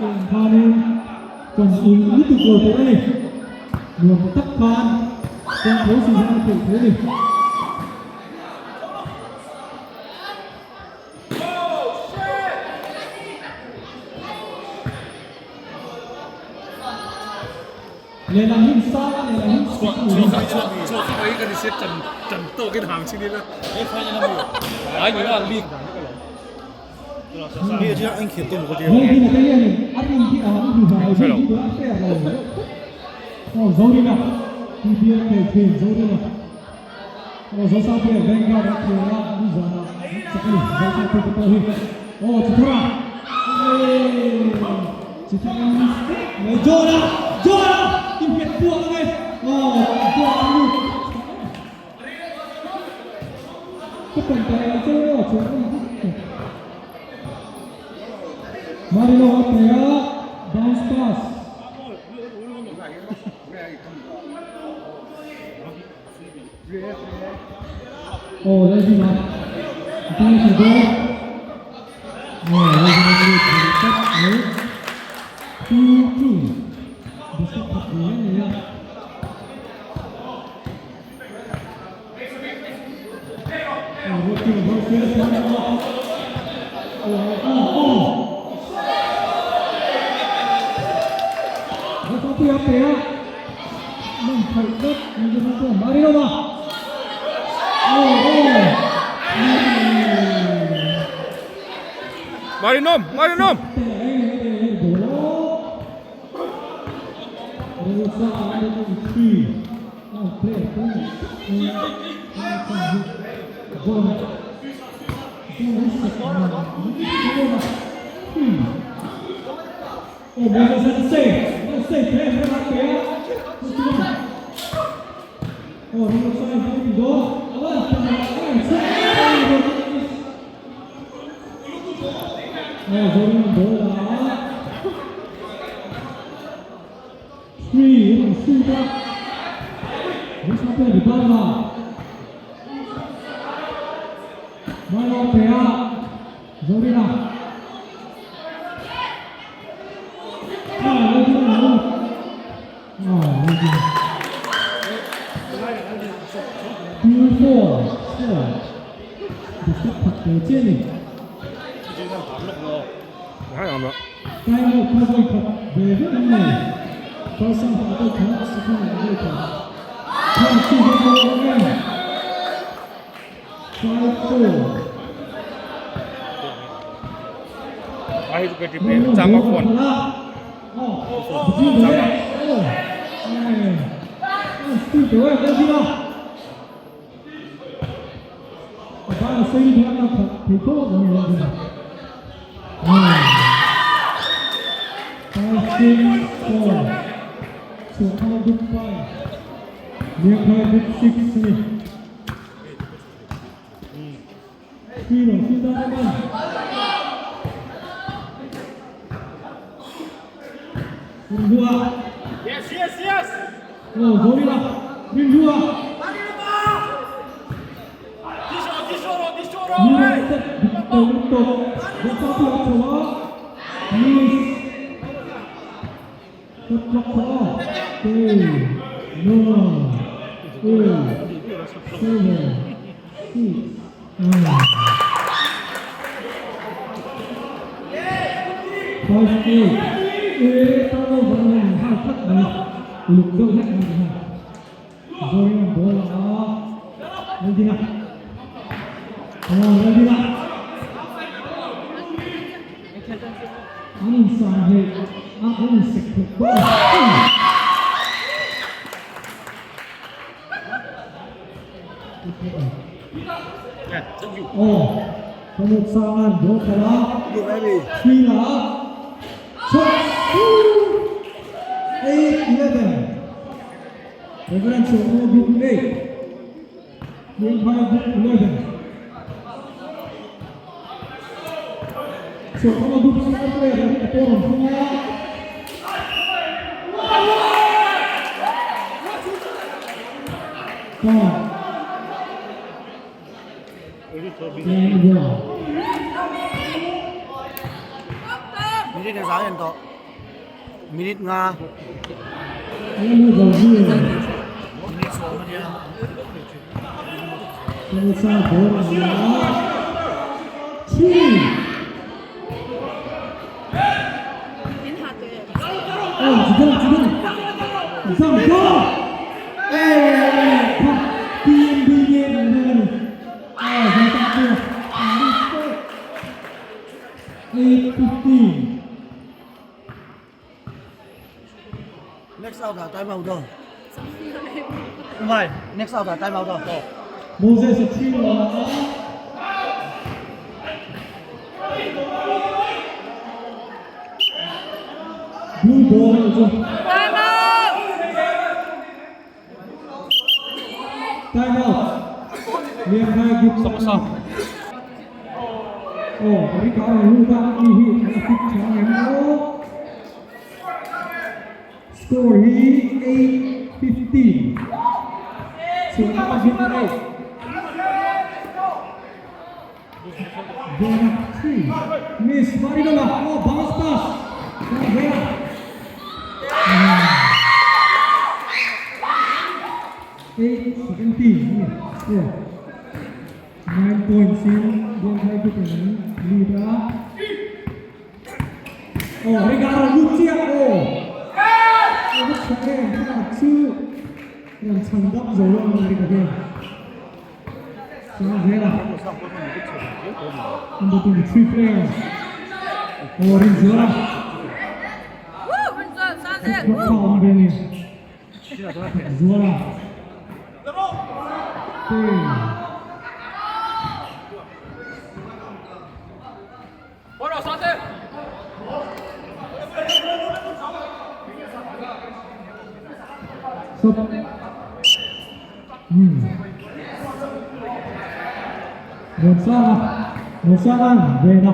ang khanin kan in lutuk lo tur a ni. Nuam tak khan kan tho season a khelh thei a ni. Lehlam hi sang a lehlam hi chhuk tur a ni. Lengdina te hianin a rin hi a han hmu hna lo hi chu a fair lo deuh tlat. Aw Zorina PBL khel thin Zorina. Aw Zosangpuia Vanguard a khel a nizanah an chak a ni Zosangpuia te pawh hi. Aw Chithara Eeii Chithara mistake mai John-a John-a i hmet puak ang e Aw John a lut Ka pan ta lo che aw chuan a ni dik tak. Marino a pe a bounce pass. Aw Lalhima a tang thei dawn. Aw Lalhima a lut thei tlat mai. 2-2 basket khat ve a nei a. Aw Ruatkima ball field a aw aw aw. Ruatkima a pe a. Man khalh tlat Marinova. Aw aw. Marinom Marinom. Chama phone. Chama. Yes, yes, yes! Oh, Zorina, Rinhua. Minute nga. Next out ah time out dawn. Umai, next out ah time out dawn. Moses a thi lo a. Blue ball a chu. Time out! Time out. Lian Hai group Samosa. Oh, Rika ang lupa ni hi ang fit chang em o. Score hi 8-15. So, nakabit na rin. Bona 3. Miss Marinola. Oh, bounce pass. Bona. 8-17. Yeah. 9 points in Lian Hai Group in lead ah. Oh, Ricardo Lucia. Oh. Oh, rất em các bạn chứ làm thành đắp rồi luôn này cả kìa. Sao thế nào? Number 23 players. Oh, Rinzola. Woo! Rinzo, Sanzet! Rất Woo! khó bên này. Zola. Ten. Stop. Gonzaga. Gonzaga. Vena.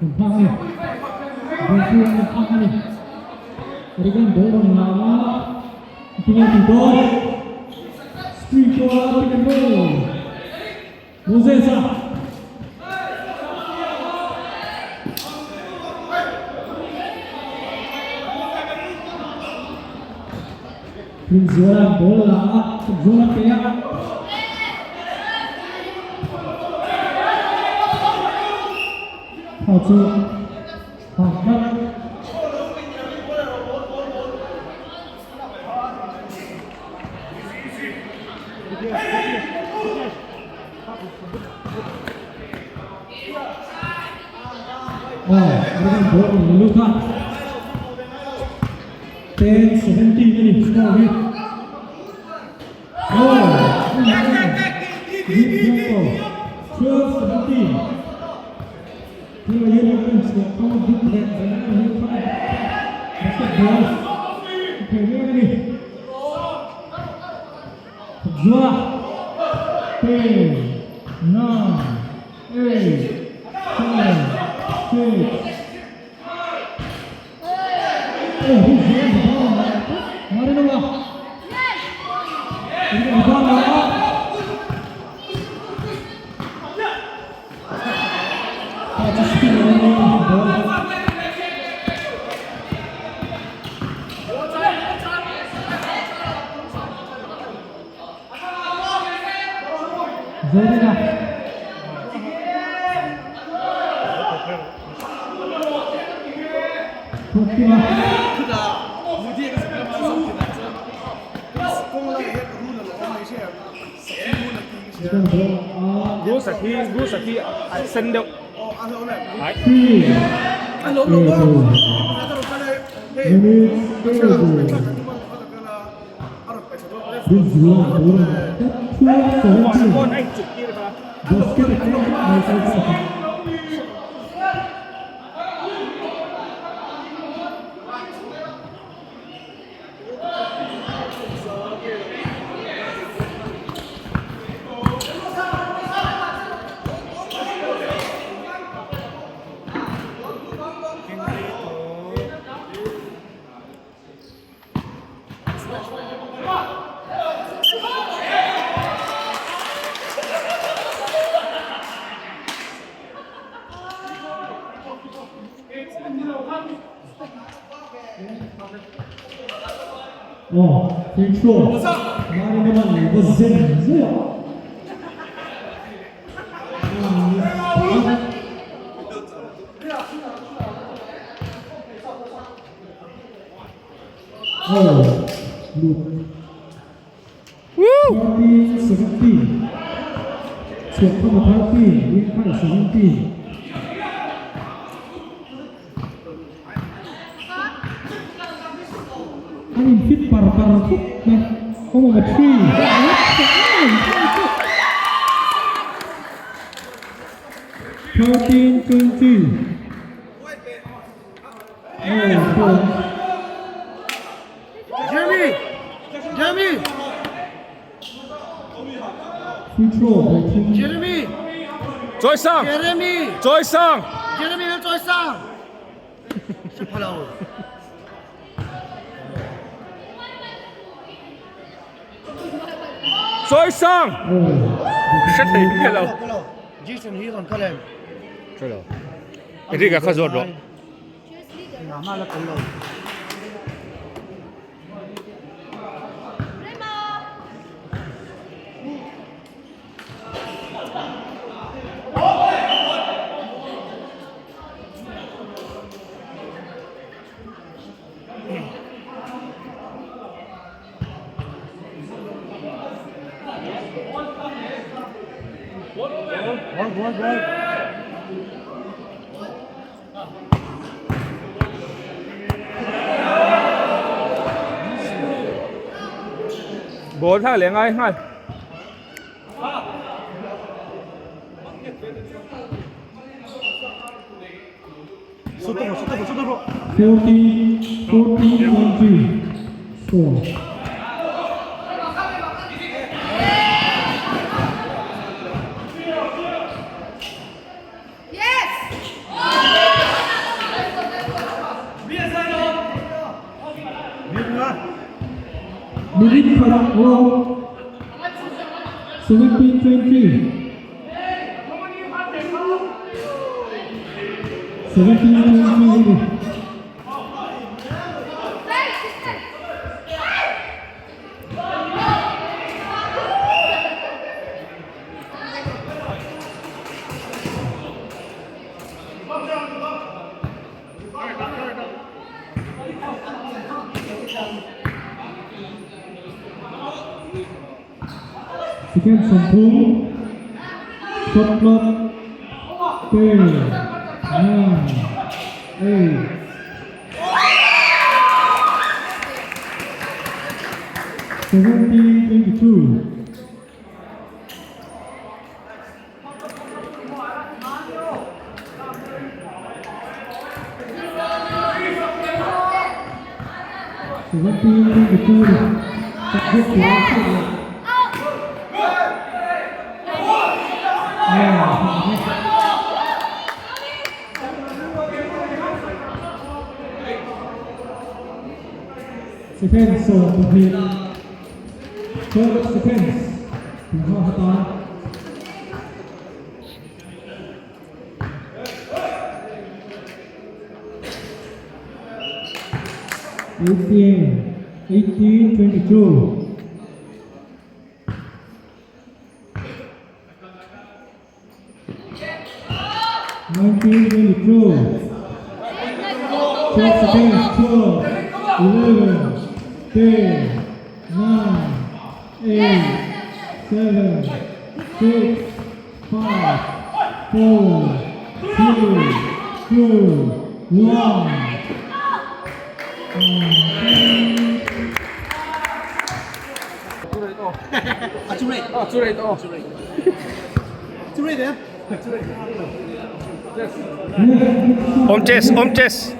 Tumpang ni. Gonzaga tumpang ni. Berikan dorong lama. Tinggal tidur. Street ball pick and roll. Moses. Rinzola bola. Zola kaya. Hào chu. Hào mất. Oh, berikan bola Luka. 10-17 ini score ni. Oh, 12-17. Kira yun ang score kau big net basketball. Okay, ni ni. Dua, 10, 9, 8, 7, 6. Oh, he's here. Mari na ba? Ini ba na? Ah, just spin it on the ball. Zorina. Fatima. Gu sakhi sen deuh. Ai. Three. Minutes Bon 12, ai chụp kia ba. Basket by Aw, free throw. Mari naman lo va zen zeuh a. Aw, lut. 13 17 Chhuak khama 13 win khai 17 An in fit par par khawp mai Awm awm a 3 13 20 Oh, four. Jeremy! Jeremy! Free throw by team. Jeremy! Choi sang! Jeremy! Choi sang! Jeremy nó choi sang! Hello. Choi sang! Oh, Hre thei nge lo. Jason hi rawn kal em? Hre lo. Enrique kha zawt rawh. Engah mah la kal lo. Ball, ball, ball. Ball thlak leh ngai nghal. 14, 14, 20. Score. Yes! Minute khat lo 17, 20. 17, 20. Second 30, shot clock 10, 9, 8, 17, 22. 17, 22. Takbit, Yeah. Second so pahnih 12 seconds tih hma hata 18 18 22 19 22 12 seconds 12 11 10 9 8 7 6 5 4 3 2 1 Ah, too late. Oh. Too late eh? Om chess, om chess.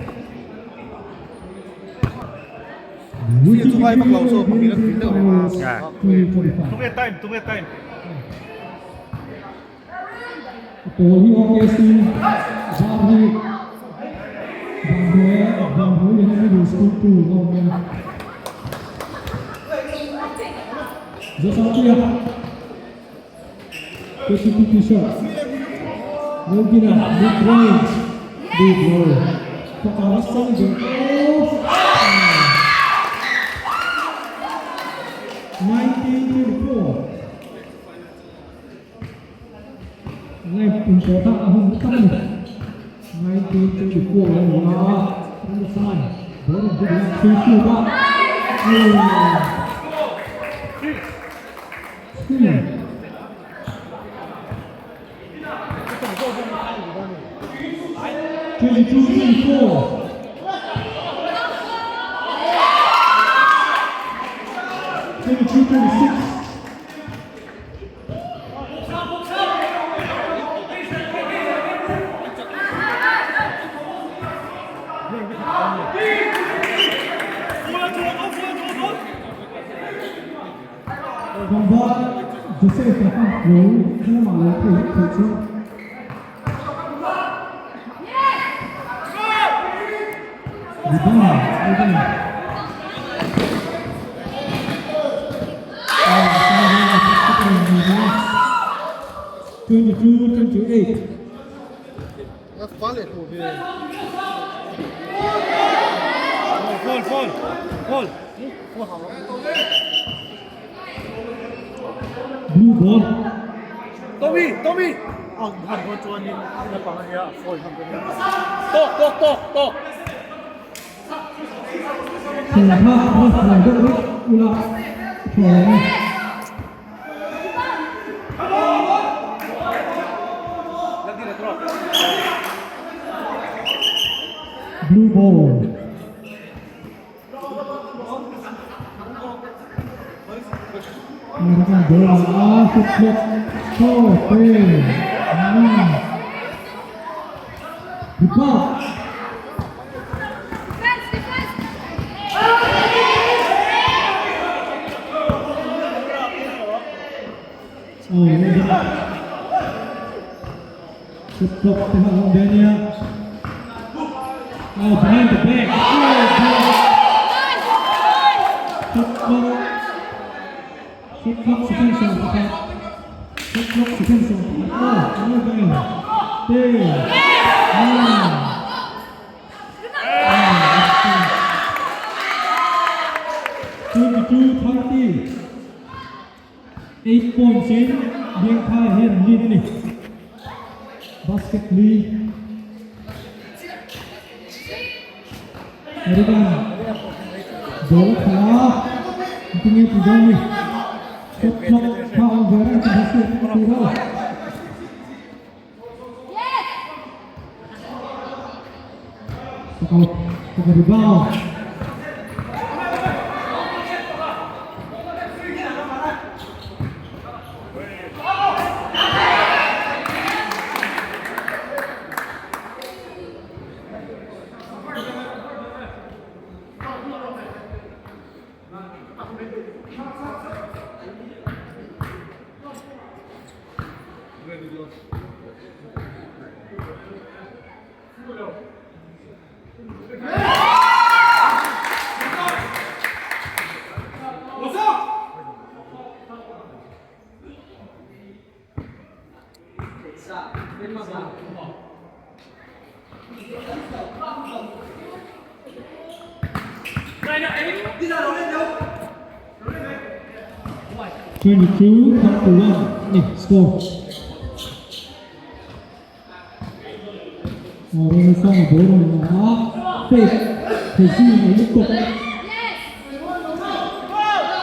Tunge time, tunge time. Pawl hi OKC zar hi Vanhnuaia Vanhnuai leh Middle School 2 a awm mai a. Zosangpuia KCP T-shirt Melvin-a mid range big roll pakar a sang ber aw. Rosanga'n ball rawn dribble a, three shoot a, oh! Three. 22, 24. 22, 26. Tlangval Joseph a khan lo tlem ah lo phei hlek theih chu Rebound Evan 22-28. Fall fall fall. Blue ball. Tommy Tommy. Ang han ko chuan in na pang ania fall han ko. Tok tok tok tok. Thla kha a fai deuh vek ula thaw lo a. Blue ball. Meron bola a shot clock. 4, 3, 9. Rebound. Defense, defense. Oh, shot clock te hak awm ve ania. Oh, behind the back. Oh, shot clock. Shot clock second 10. Shot clock second 10. Oh, 11, 10, 9. 22-30. 8 points in. Vengthai hian an lead a ni. Basket li. Erican ball a khalh a. Engtin nge ti dawn ni? Shot clock kha a awm ve reng chu basket a ti reuh a. Saka saka rebound. 22-31 ni score. Aw Ramsanga ball a ni a, fake thei zui mai lutuk.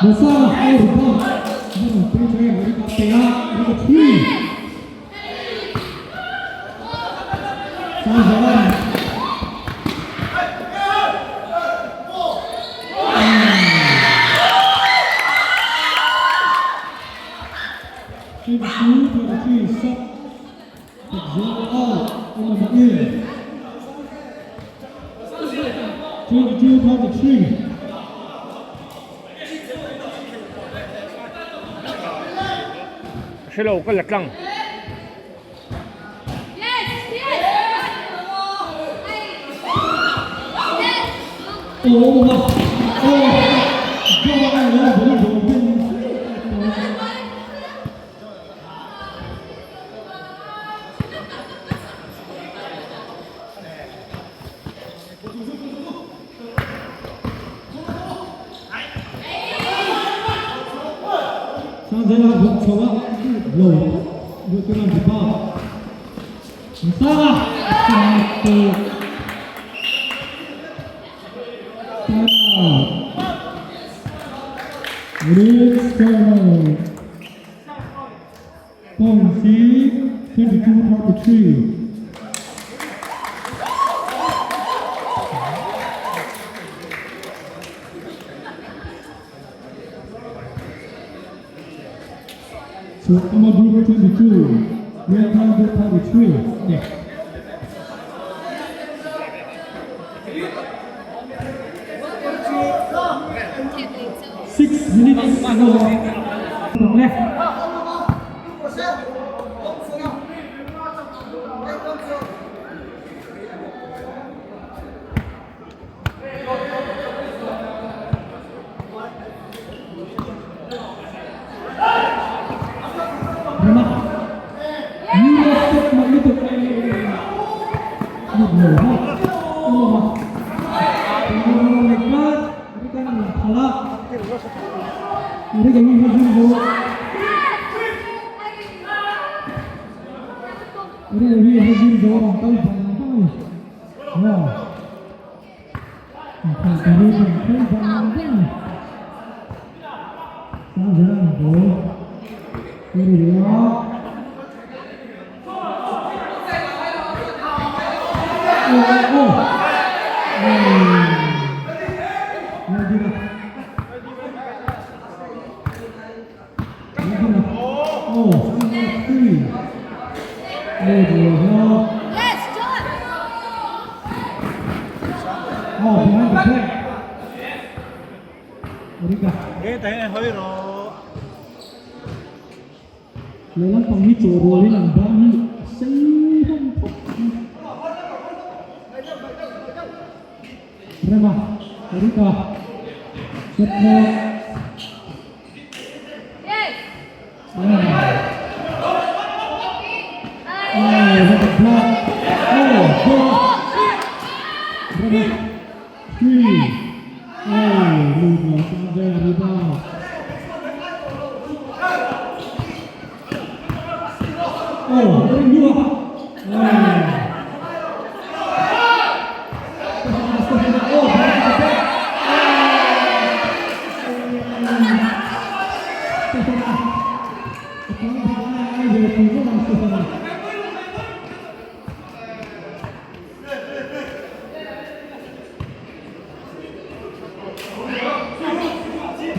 Masanga a rebound a rawn pui tawh em a pe a, a three. Sangzalan. 22-33 sub zone out on the in. 22-33. Hrelo ka la tlang. Yes, yes. Yes. Oh, oh, go on, go on, go on. Sangzela vawk chho a lo Lutheran Depart Sanga Sangte. Time out. Minutes time out. Point C, 22-33. So Ama Group 22, Rialtlang Group 33. Yeah. 6 minutes to go. Left. Rama. Step mà liên tục một nửa thôi. Ô mà. Ô mà. Cái cái gì không Ini lagi hajin dua orang tahu banyak tahu. Wah. Empat kali tahu banyak. Sang jalan tu. Ini dia. Oh, oh. Oh. Lagi dah. Lagi dah. Oh, sama three. Oh, dia. Yes, John. Oh, behind the back. Erika. Ê, thấy hơi rồi. Lelang pang hi chaw rualin an bang hi sei hong thawk. Rema, Erika. Set mo. Yes. Ah. Oh, what a block. Oh, block. Rema. Three. Oh, lima. Sanjay rebound. Oh, ring dua. Oh. Oh, behind the back. Stefana. Stefana.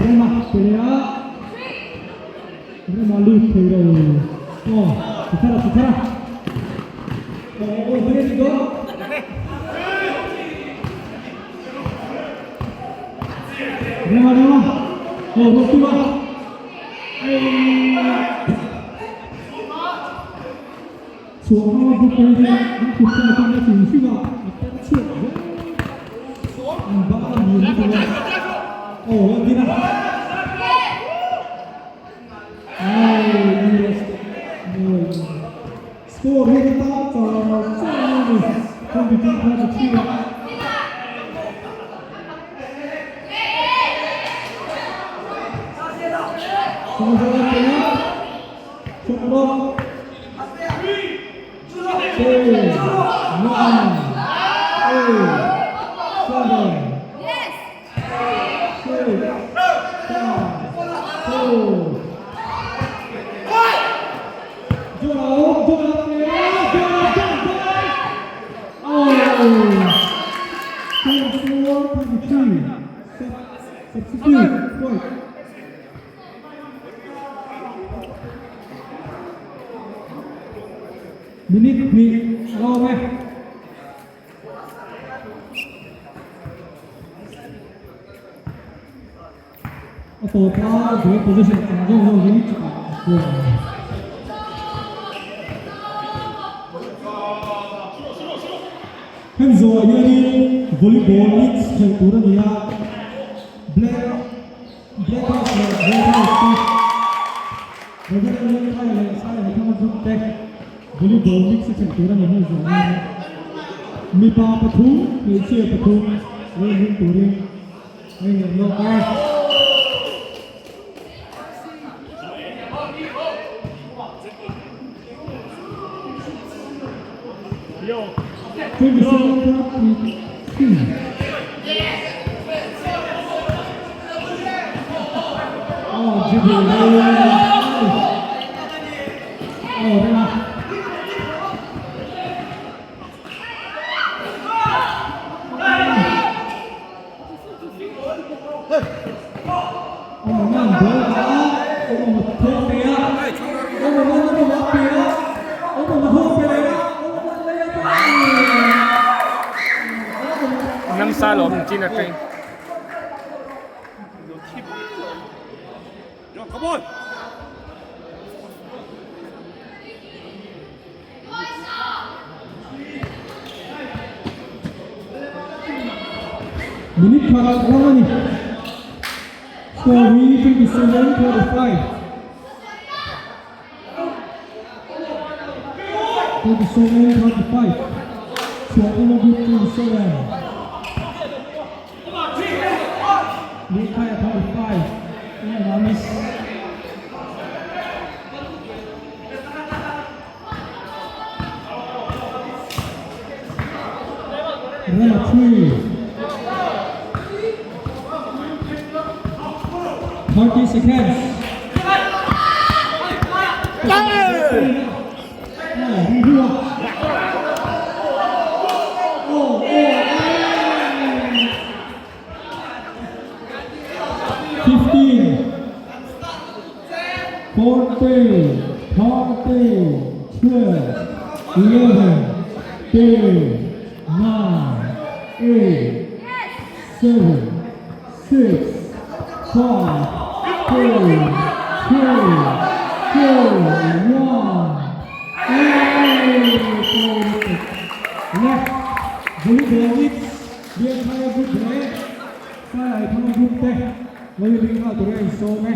Rema pelea. Rema lut thei ro. Oh, Sithara Sithara. Oh, oh, very good. Rema Rema. Oh, Rotua. Chuang bu ko hi an thut ta ta na ching siwa a pen chuak ve an ba a ni ni ko oh dina ai yes score hi ta cha cha ni 22 23. Sama-sama Sumbo 2, 1, 8, 7, Yes. 6, 5, 4. Joao, Joao, Joao, Joao. Oh, 24, 23. Substitute, point. Minute ni alo me. A to pa due position ang zo zo hi chu a. Hem zo hianin volleyball mix khel tur ani a. Black Black House leh Red House te Reverend Lengthai leh Sai Thanga group te volleyball mix khel tur ani hei zo hian mipa pathum hmeichhia pathum vel hung turin hei ngen lawk a. 27 23. Nang sa lawm chin a train. Come on. Minute khat ram a ni. Score hi 27-35. 27-35. Chhuahkawma group 27. Lehkhaia 35. Engah miss. Rema 3. 30 seconds. Oh, hua. Oh, oh, 15, 14, 13, 12, 11, 10, 9, 8, 7, 6, 5, 4, 3, 2, 1. Left, Bolivia, Bian Thai Group te, Sai Lai Thang Group te, Bolivia Korea in so me.